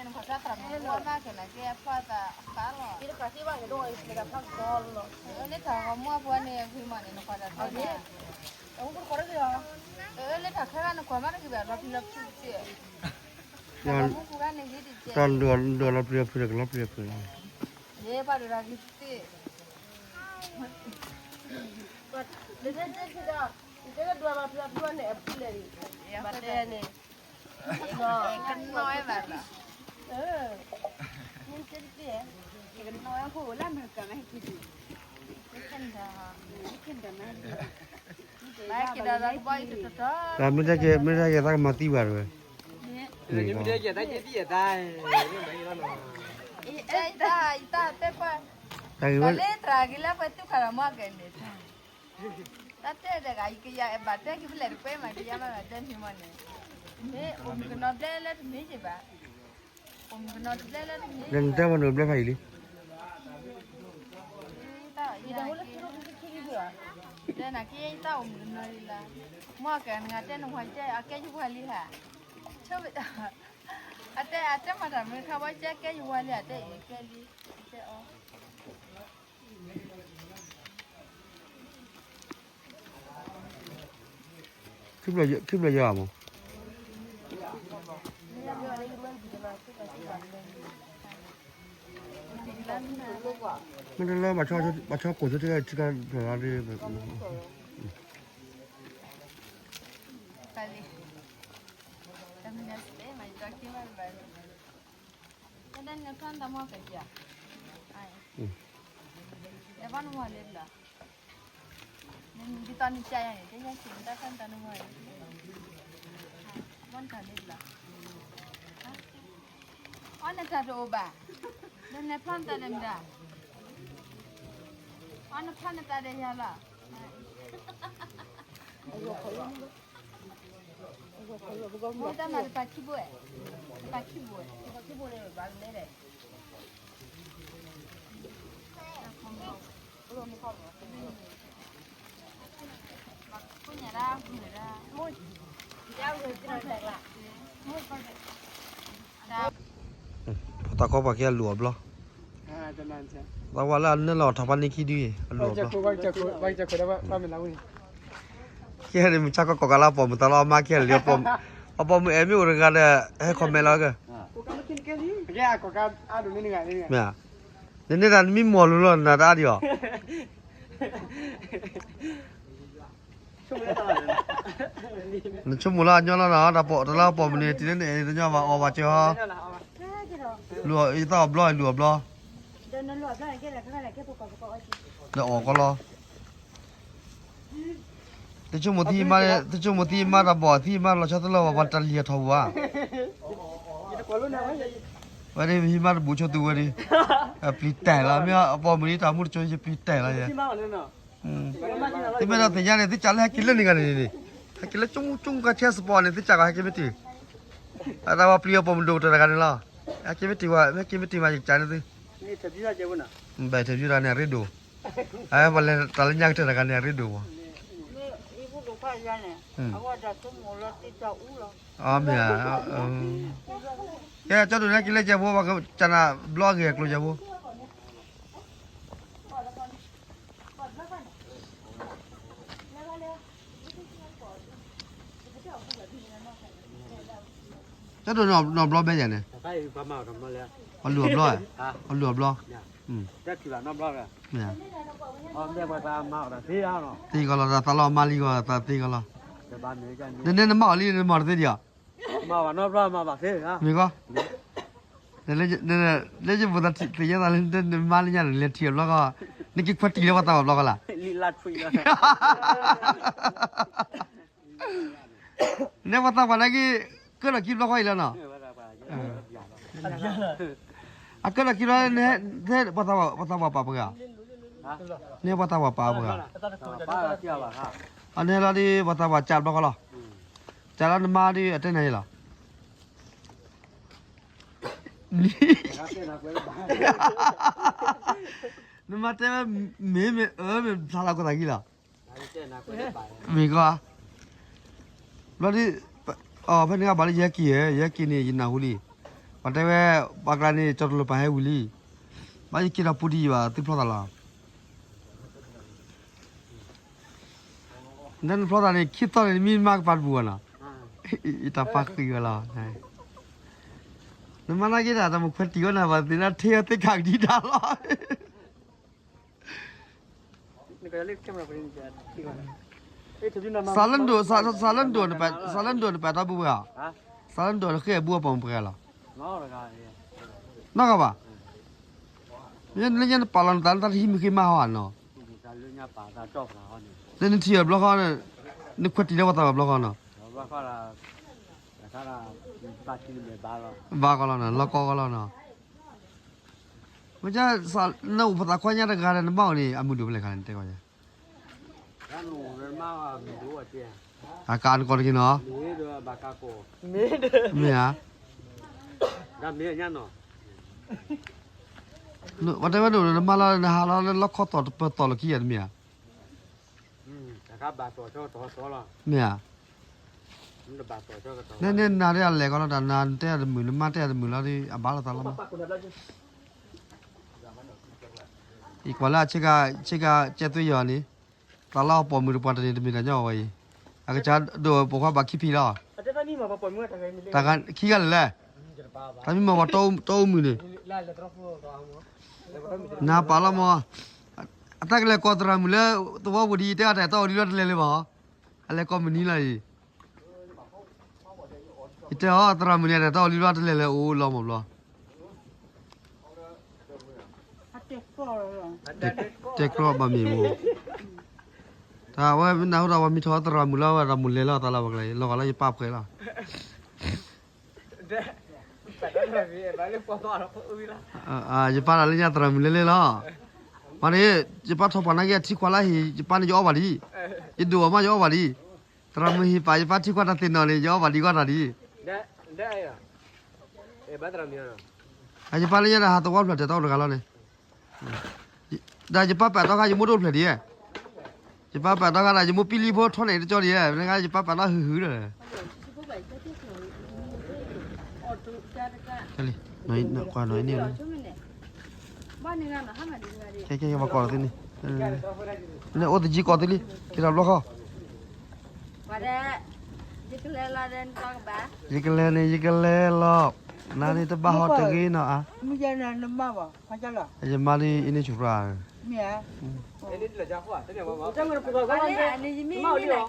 နခွါတၢ်သရၣ်မုၣ်ဘၣ်ကဲနကဲဖျီသးဃါလီၤ. အလၢတၢ်ဂီၤမူအပူၤန့ၣ် အဂ့ၤမးန့ၣ် နခွါတၢ်သရၣ်မုၣ်, အလၢတၢ်ခဲဂၤနခွါမးတဂ့ၤဘၣ် လီၤပျံၤလီၤဖုးတက့ၢ်, တၢ်ဂီၤမူပူၤဂၤန့ၣ်ဂ့ၤတက့ၢ်, တၢ်ဒိးလီၤပျံၤလီၤဖုး ကလီၤပျံၤလီၤဖုး, ယဲပှၤဒိးတၢ်ဂ့ၤတက့ၢ်, တကဲဒိးလီၤပျံၤလီၤဖုးန့ၣ် အပူၤလဲၣ်, ဘၣ်တဲန့ၣ် ကနီၢ်ဝဲဘၣ်လီၤ, မ့ၢ်တဲတက့ၢ်, ကနီၢ်ဝဲဖိလၢမုၢ်ကမၤဟဲက့ၤဒံး, တၢ်မ့ၢ်တၢ်ကဲ မ့ၢ်တၢ်ကဲသးကမၤသံဘၣ်တဝဲ, မ့ၢ်တၢ်ကဲသးကဲသံယဲသး, တၢ်ဂ့ၤဝဲ, တၢ်လၢတၢ်ဂ့ၤလၢပှၤသူၣ်ခါလီၤမ့ၢ်ကဲန့ၣ် တၢ်တဲတဂၤအံၤကယၤအဲၣ်ဘၣ်တဲက့ၤဖဲလဲၣ်တကွဲမးကယၤမးဘၣ်တဲမ့ၢ်မ့ၢ်န့ၣ်, မ့ၢ်အိၣ်မုၣ်ကနီၤဘျဲလၢတမ့ၢ်ယံၤဘၣ်, အိၣ်မုၣ်ကနီၤတဘျဲလၢတမ့ၢ်ယံၤဘၣ်, နတဲမ့ၢ်နဘျဲဖးယံၤလံ, တဲနၤက့ယတၢ်အိၣ်မုၣ်ကနီၤလံလၢ, မ့ၢ်ကဲနဂၤတဲနဝၤကဲအကဲယဝၤလံဟဲ, အတဲအတဲမၤတၢ်မုၢ်ခါဝဲကဲကဲယဝၤလံ အတဲအံၤကဲလံ, တဲအီၤ ခံဘျီယွၤမး, မ့ၢ်တလၢဘၣ်ဆီကိၢ်ဆိတကဲထံကီၢ်ဒီး, တၢ်မနုၤစ့ၢ်မး ယတၢ်က့ၤဘၣ်တဘၣ်, တၢ်ဒၣ်နဖျါနတၢ်မီၢ်ကစၢ်, တဘၣ်နမီၢ်လၢဘျီ, နဒ်သိးနကစၢ်ယၤန့ၣ် တဲယၤစ့ၢ်နတၢ်ဖျါနတၢ်နမီၢ်, ဘၣ်နတၢ်လၢဘျီ, အီနတၢ်တအိၣ်ဘၣ်, နဖျါနတၢ်ဒီးမတၤ, အီနဖျါနတၢ်ဒီးယၤလီၤ. တၢ်မၤတပာ်ခံဘိ, တပာ်ခံဘိ, တၢ်ခီပှၤကဲအလူၤအဘျီ, တၢ်ဝဲလၢအနုာ်လီၤထီၣ်ဖးန့ၢ်ခံဒုအံၤ အလူၤအဘျီ, ကဲန့ၣ်မုၢ်ဆါကီၢ်ကီၢ်ကးလၢအပိာ်မုၣ်သးလီအမါကဲလံ, အပိာ်မုၣ်အဲၣ်မ့ၢ်အိၣ်တဂၤဒီး ဟဲ comment လီၤကဲ, မ့ၢ်, နန့ၢ်တၢ်နမံမီၢ်လူၤလီၤ နၤတအါဒံးအီၤ နဆိကမိၣ်လၢအညီလီၤနီၤ, တၢ်ပိာ်တလၢပိာ်မုၣ်န့ၣ် တုၤလၢနအဲၣ်တညီဘၣ်အီၣ်ဘၣ်စၢၤဟီ, လူၤအီၣ်ယသးအီၣ်ဘျီ လူၤအီၣ်ဘျီ, ဒီးအီၣ်ကီလီၤ, တဆိကမိၣ်သံမါ, တဆိကမိၣ်သံမါတၢ်ဘီၣ်သံမါလီၤဆီတလၢဘၣ် ပှၤတၢ်လံၣ်အထီၣ်ပူၤဧါ, ဝဲဒၣ်ဟံးမါတဘူးဆိသူဝဲဒၣ်, ပျံၤတဲာ်လီၤ မ့ၢ်အပိာ်မုၣ်ဒ်တၢ်မူတကၠိ ယပျံၤတဲာ်လီၤယဲ သုမ့ၢ်ဒီးသ့ၣ်ညါန့ၣ် သုကးလၢဟဲက့ၤလၢန့ၣ်ဂၤန့ၣ်န့ၣ်, ဟဲက့ၤလၢကၠူကၠူကါဆဲစပီန့ၣ် သုကးကီးဟဲက့ၤမ့ၢ်တံၢ်, အတၢ်ဝဲပျံၤအပိာ်မုၣ်ဒိၣ်ကတၢၢ်တဂၤန့ၣ်လီၤ, ဟဲက့ၤမ့ၢ်တံၢ်ဝဲ ဟဲက့ၤမ့ၢ်တံၢ်မး ယကးန့ၣ်သု, ဘၣ် interview တၢ်န့ၣ် အရ့ဒိၣ်, ပှၤလဲၤတၢ်လၢညါကတၢၢ်တဂၤန့ၣ် အရ့ဒိၣ်ဝဲ မ့ၢ်ဧါ, ကဲ ကၠီဒိၣ်န့ၣ်က့ၤလၢကဲဖိ ပှၤကစၢ်နၤဘျီအဂ့ၢ်အကျိၤကဲဖိ ကၠီဒိၣ်နီၢ်ဘျီဘဲယၤန့ၣ်, အလူၤအဘျီ, အလူၤအဘျီ, မ့ၢ်ဧါ, သ့ကီးလီၤ တၢ်သးလီၤမါလံဂီၢ် သးသ့ကီးလီၤ, နနဲနမါအီၤလံ နမၤတသ့ဒံးဧါ, မ့ၢ်ဂီၢ်, လၢယဖိသးသ့ၣ်ညါသးလၢ နမါလၢညါန့ၣ် လဲၤထံၣ်အဘျီကီး, နက့ၤခွဲးတံၢ်လၢပှၤသးပှၢ်ဘျီကီးလၢ် နဲပှၤသးပှၢ်န့ၣ်က့ၤ ကၢထီၣ်ခံဘျီဃီအံၤလီၤနီၤ, အကၢထီၣ်ခံဘျီ ပှၤသးပှၢ်ပာ်ပှၤဂၤ, န့ၣ်ပှၤသးပှၢ်ပာ်ပှၤဂၤ, အန့ၣ်လီၤဒ် ပှၤသးပှၢ်ကးဘျီဃီလီၤ, ကးလီၤနမါဒ်အတဲနၤအံၤလီၤ, နမါတဲဝဲ မ့ၢ်မ့ၢ်အၢမ့ၢ်ဖျါလီၤကသးဂံၢ်လီၤ မ့ၢ်ကွၢ်, ဘျီဒ်, ဖဲန့ၣ်ကဘၣ်လၢယဟဲက့ၤဧါ, ယဟဲက့ၤန့ၣ် ယနၢ်ဟူလံ, ပှၤတဲဝဲ, ပှၤကျါန့ၣ် ကၠီတလိၤပာ်ဟဲဝံၤလံ, ဘၣ်ယက့ၤဒီးပူၤဒံးဘၣ် သုဖျီသးလီၤ. နၢ်နဖျီသးန့ၣ် ခံသီန့ၣ် နမ့ၢ်မါကပၤတပူၤဘၣ်နီၤ, ယတၢ်ပာ်ဃံးဝဲလီၤ. နမါနာ်က့ဒီး တၢ်မုၣ်ခွဲးတံၢ်ဝဲနၤဘၣ်သ့ၣ်နၤ ထ့အီၤသ့ၣ်ခးကဒံတၢ်လီၤ. စးလၢနဒိၣ်, စးလၢနဒိၣ်, စးလၢနဒိၣ်နပာ်တီဘုဝဲဧါ, စးလၢနဒိၣ်နဃ့ၢ်အဘုအပိာ်မုၣ်ပှဲၤလီၤ, နီၢ်ကီၢ်ဘၣ်, လၢညါနပာ်လီၤနသး နသးတဟံးမုၢ်ဃ့ၢ်မးဟီဧါနီၤ, လၢနထံၣ်အီၤတဘျီဃီ, နခွဲးတံၢ်လၢပှၤသးဘၣ်ဘျီဃီနီၤ, ဘၣ်ကီလီၤနီၤ, လီၢ်ကီကီလီၤနီၤ. မ့ၢ် နအိၣ်ပသးခွါညါတဂၤဒီး နမါအိၣ်န့ၣ် အမုၢ်ဒိၣ်ဖဲလဲၣ်ခါန့ၣ် တဲကီးယၤ, အကါနကီးတက့ၢ်နီၤ, မ့ၢ်ဧါ, ပှၤတဲဝဲဒၣ် နမါလီၤ နဟးလီၤလၢလီၢ်ခီသီၣ်တပၢၤသီၣ်လၢခံဂၤတမ့ၢ်ဧါ, မ့ၢ်ဧါ, နနၤဒ်အလဲၤကီးလီၤ တၢ်နၤတဲအတမုာ် နမါတဲအတမုာ်လီၤဒီး အဘၣ်လိာ်သးလီၤမး. ယကွၢ်လၢအဆ့ကၤ, ဆ့ကၤကဲသွံယီၤန့ၣ်, သးလီအပိာ်မုၣ်တပှၤတန့ၢ်တမ့ၢ်တၢ်ညီဝဲအံၤ, အကစၢ်ဒိၣ်ပိာ်ခွါဘၣ်ခံဖံးလီၤ, တၢ်ခံဂၤလၢာ်လဲၣ်, တၢ်မံမီၢ်ပှၤတီအူမုၢ်န့ၣ်, နပာ်လီၤမး, အတၢ်ကလဲၤကိးသရၣ်မုၣ်လၢသဝီပူၤဒ်အံၤ တဲအတၢ်အဲၣ်တီအီၤဒ်လီၤတလဲၤလၢၤဘၣ်, အလဲၤကိးမုၢ်နံၤလီၤအံၤ ယတဲအီၤ သရၣ်မုၣ်န့ၣ် တၢ်တၢ်အီၤလံဘျီတလဲၤလၢၤအိၣ်လီၤမးဘျီ, တဲကြီဘၣ်မ့ၢ်မး, တၢ်ဝဲမ့ၢ်နၢ်ဟူတၢ်ဝဲမံထီၣ်သရၣ်မုၣ်လီၤ ဝဲတၢ်မုၢ်လဲၤလီၤသးလီၤ ပှၤကျါအံၤ လီၤဂာ်လၢယပၢ်ဖှဲးလီၤ. ယပၢ်တၢ်လၢညါသရၣ်မုၣ်လဲၤလဲၤလီၤ, မ့ၢ်န့ၣ် ယပၢ်ထီၣ်ပှၤနာ်က့အထံခွါလၢဟံၣ် ယပၢ်န့ၣ်ယအီၣ်ဘၣ်လံ, ယဒိၣ်အီၤမးယအီၣ်ဘၣ်လံ, သရၣ်မုၣ်ဟ့ၣ်ပာ်ယပၢ်ထံခွါတၢ်သ့ၣ်နီၣ်န့ၣ် ယအီၣ်ဘၣ်ဒံးဂီၢ်တၢ်ဒံး, ယပၢ်လၢညါတၢ်ဟးသဝီဖျၢၣ်တဲာ်တီတဂၤလီၤန့ၣ်, ဒီးယပၢ်ပာ်တီခါ ယမိၢ်ဒိၣ်ဖျၢၣ်ဒံးဧါ, ယပၢ်ပာ်တီခါဒီး ယမိၢ်ပံလံဖိထီန့ၣ်တကၠီဒံးဧါ, နကါယပၢ်ပာ်တီဟုၣ်ဟုၣ်ဒီး ကဲလံ, ကွၢ်နီၤန့ၣ်, ကဲကဲ ပှၤကိးလီၤသုန့ၣ်, န့ၣ်အိၣ်သယံၤကိးသုလံ, က့ၤထီၣ်ဘျီဃီ, ယကလဲၤန့ၣ် ယကလဲၤလီၤ, နၤန့ၣ်တဘၣ်ဟီတဂ့ၤနီၤဧါ, ယမါလံအ့န့ဆူၣ်ဖျါ, လၢအ့န့ဆူၣ်လီၤ, ယမ့ၢ်လံ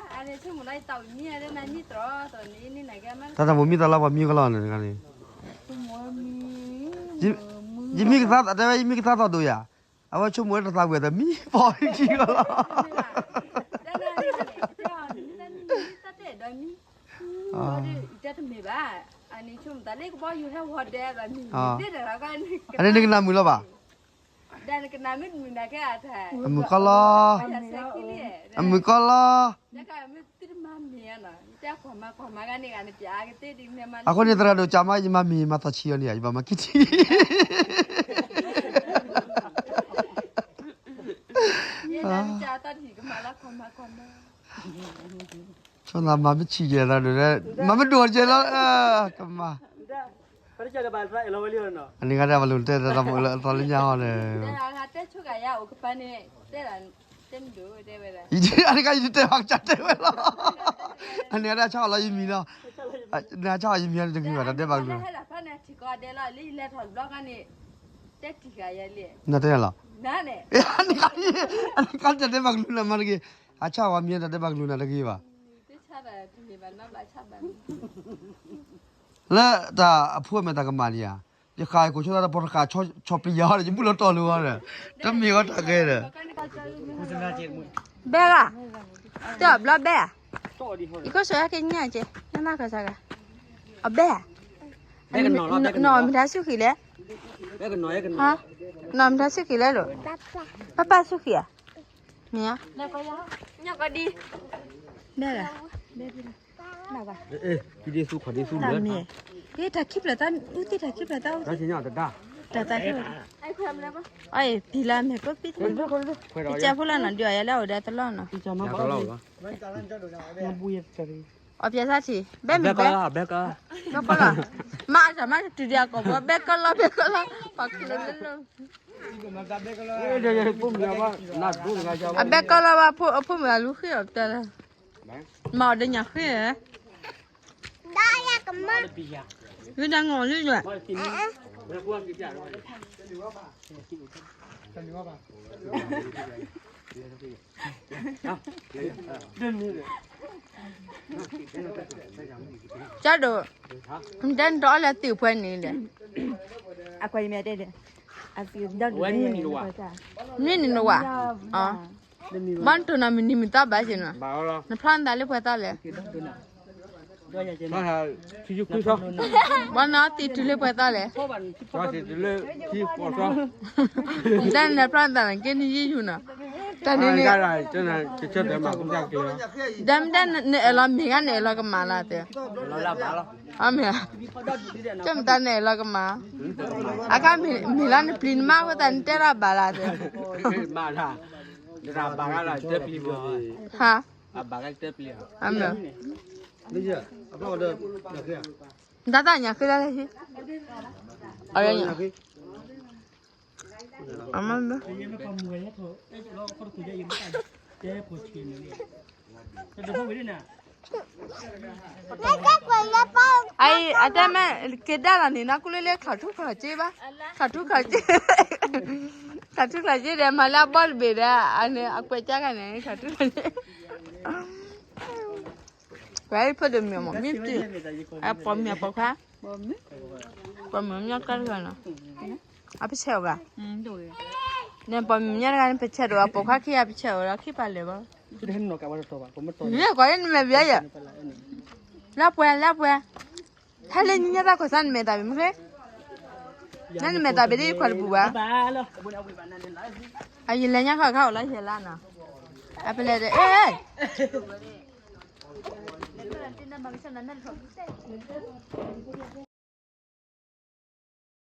အံၤန့ၣ် ဆိကမိၣ်လၢယသးဝံၤမံလီၤ, တၢ်တၢ်မိၢ်မံသးလီၤ ပှၤမံကလီၤန့ၣ်, ယမံကသါ တဲဝဲ ယမံကသါသီၣ်ဒိၣ်ယၤ, အဝဲဆိကမိၣ်ဝဲတသးဝံၤအသးမံ ပီၣ်ခံကလီၤ, အန့ၣ်နကနၣ်မုာ်လီၤဘၣ်, အမုၣ်ကီလီၤ, အမုၣ်ကီလီၤ, အဃိန့ၣ် သရၣ်ဒိၣ်ကးမး ယမၤမ့ၢ်မၤသီၣ်ဆံးအီၤန့ၣ် ယဘၣ်မၤခံထံၣ် ဆိနၤမၤမ့ၢ်ဆံးယဲၢ်သရၣ်ဒိၣ်, မၤမ့ၢ်ဒိၣ်ကဲလီၤ, ကမၤ, အန့ၣ်ဂၤဒၣ်ပှၤလိၤတဲတၢ်တၢ်မုာ်လၢအသီလၢညါဟီဒီး, အန့ၣ်ဂၤဒၣ်ဆါအီၤလီၤယမံၤလီၤ, နဆါအီၤယမံၤတဂ့ၤဘၣ် တၢ်ဒဲးဘၣ်ကလုၢ်, နတဲလီၤ, အန့ၣ်ဂၤတၢ်ဒဲးဘၣ်ကလုၢ်နမၤတဂ့ၤ, အဆါအီၤမံၤတၢ်ဒဲးဘၣ်ကလုၢ်နၤတဂ့ၤဘၣ် လၢတၢ်အဖိအမဲာ်တၢ်ကမၣ်န့ၣ်ဧါ, ယဃၣ်ယခိၣ်ဆိသးတပီၤတဃၣ်ဆီပလံၤယၤဒီး ယဘူၣ်လီၤတီၢ်လၢၤဝဲဒီး, တမ့ၢ်ဝဲတၢ်ဂ့ၤဒီး, ဘဲဂၤ, တဘျီဘဲဧါ, ယခိၣ်ဆိဟဲက့ၤညၣ်က့ၤ ညၣ်နၢ်ခီဆၢဂၤ, အဘဲဧါ, နီၢ်မ့ၢ်တၢ်ဆူၣ်ဃံးလဲၣ်, နီၢ်မ့ၢ်တၢ်ဆူၣ်ဃံးလဲၣ်လိၤ, ပၢ်ပၢ်ဆူၣ်ဃံးဧါ, မ့ၢ်ဧါ, ဘဲဂၤ တၢ်မ့ၢ်, တၢ်ခံဖျၢၣ်တၢ်အူသ့ၣ် တၢ်ခံဖျၢၣ်တၢ်အူသ့ၣ်, တၢ်သးခု, အီၣ်အံၤ ပံၤလၢမဲာ်ကိးပံၤ, ပကၢ်ဖိလၢနီၤ ဒုးအီၤယၤလၢအအိၣ်ဒီးတလီၢ်နီၤ, အီၣ်ပၠးသးထံး ဘဲမ့ၢ်ဘဲ, ဘဲကီလီၤ, မၤအတၢ်မၤတုၤဒံးအကိာ်ပှၤ ဘဲကီလီၤ ဘဲကီလီၤ ပှၤခလုးလၢလၢ အဘဲကီလီၤဘၣ် ဖိမုၣ်အလူၤဃ့အီၤပတၢ်လၢ, မၤအီၤဒီးညၣ်ဃ့, ဝံဒၣ်ငီၢ်လံယွၤ, ကၠီဒိၣ်, နတဲနတအီၣ်လၢသ့ၣ်ဖဲန့ၣ်လဲၣ်, နွံနံၣ်နဝၤ, ဘၣ်နတိၢ်နီၣ်မုၢ်နံၤမုၢ်သီဘၣ်က့ၤနီၤ, နဖျီနသးလၢပှဲၤသီလဲၣ်, ဘၣ်နသံတုၤလၢပှဲၤသီလဲၣ်, နတဲနဖျီနသးန့ၣ် က့ၤနယံာ်ယူၢ်နီၤ, တၢ်န့ၣ်န့ၣ်, ဒဲမတဲနအဲၣ်လီၤမ့ၢ်ဂၤနအဲၣ်လီၤကမၣ်လၢတဲ, မ့ၢ်, ကၠီမတၤနအဲၣ်လီၤကမၣ်, အခါမ့ၢ်လီၤနပျံၤနမါအဃိသတးနတဲတၢ်ဘၣ်လၢတဲ ဟါ, တၢ်တၢ်ညၣ်ဃ့လၢလၢဟံၣ်, အမ, အအံၤ အတဲမ့ၢ်က့ၤဒၣ်လီၤန့ၣ် နကူလၢလၢခးထူခးက့ဘၣ်, ခးထူခးက့, ခးထူခးက့ဒီး မၤလၢအဘီတဘ့ၣ်ဒီး အကွဲးကါဂၤန့ၣ် ခးထူခးက့, ဝဲဖိဒိၣ်မ့ၢ်မ့ၢ်မ့ၢ်တုၤ, အပိာ်မုၣ်အပိာ်ခွါ, ပိာ်မုၣ်မ့ၢ်ကါတဂၤနီၤ, အပဆဲးအီၤဂၤ, န့ၣ်ပိာ်မုၣ်မ့ၢ်တဂၤန့ၣ် ပဆဲးဒိၣ်အပိာ်ခွါခံဂၤ ပဆဲးအီၤဒီးခံပာ်လၢာ်ဘၣ်, မ့ၢ်ကွၢ်လၢနမဲာ်ဘၣ်ယဲ, လၢပှဲၤလၢပှဲၤ, ဟဲလၢညါတၢ်ခိၣ်သးနမဲာ်တၢ်ဘ့ၣ်မ့ၢ်ဃ့, နနမဲာ်တၢ်ဘ့ၣ်ဒ်ခွါတပူၤဘၣ်, အယလဲၤညါခီခါအိၣ်လၢယဲလါနီၤ, အပလဲၤဒီး အဲ